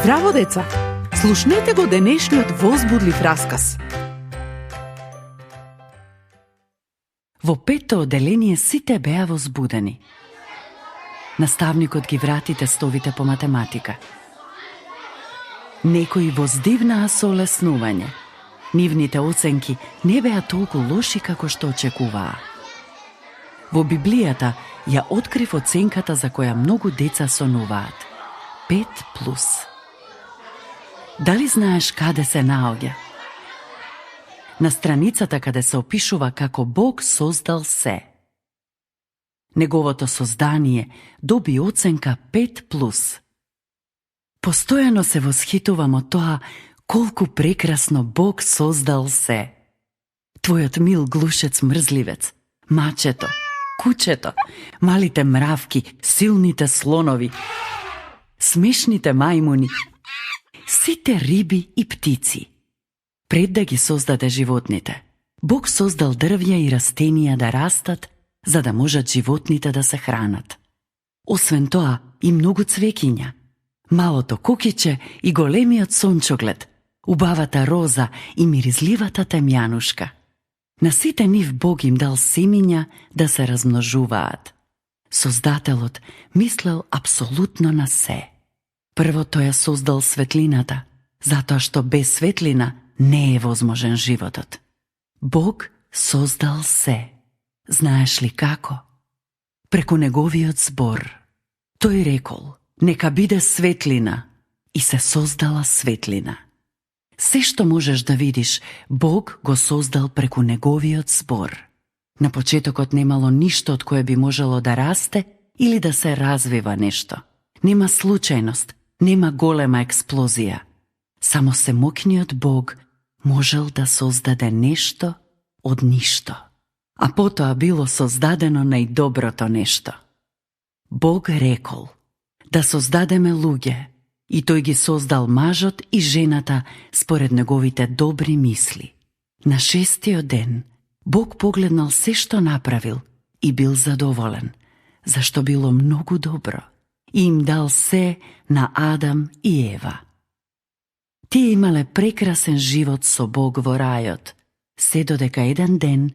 Здраво, деца! Слушнете го денешниот возбудлив расказ. Во петто оделение сите беа возбудени. Наставникот ги врати тестовите по математика. Некои воздивнаа со олеснување. Нивните оценки не беа толку лоши како што очекуваа. Во Библијата ја открив оценката за која многу деца сонуваат. 5+. Дали знаеш каде се наоѓа? На страницата каде се опишува како Бог создал се. Неговото создание доби оценка 5+. Постојано се восхитувам од тоа колку прекрасно Бог создал се. Твојот мил глушец мрзливец, мачето, кучето, малите мравки, силните слонови, смешните мајмуни, сите риби и птици. Пред да ги создаде животните, Бог создал дрвја и растенија да растат, за да можат животните да се хранат. Освен тоа, и многу цвекиња, малото кукиче и големиот сончоглед, убавата роза и миризливата темјанушка. На сите нив Бог им дал семиња да се размножуваат. Создателот мислел апсолутно на се. Прво тој ја создал светлината, затоа што без светлина не е возможен животот. Бог создал се. Знаеш ли како? Преку неговиот збор. Тој рекол, нека биде светлина, и се создала светлина. Се што можеш да видиш, Бог го создал преку неговиот збор. На почетокот немало ништо од кое би можело да расте или да се развива нешто. Нема случајност, нема голема експлозија. Само семокниот Бог можел да создаде нешто од ништо. А потоа било создадено најдоброто нешто. Бог рекол да создадеме луѓе, и тој ги создал мажот и жената според неговите добри мисли. На 6-тиот ден Бог погледнал се што направил и бил задоволен, зашто било многу добро, и им дал се на Адам и Ева. Тие имале прекрасен живот со Бог во рајот, се додека еден ден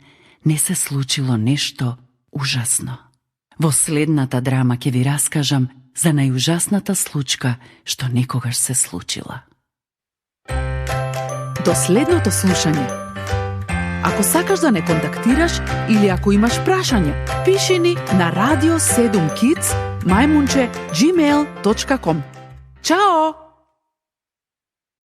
не се случило нешто ужасно. Во следната драма ќе ви раскажам за најужасната случка што некогаш се случила. До следното слушање. Ако сакаш да не контактираш или ако имаш прашање, пиши ни на radio7kids@gmail.com. Чао!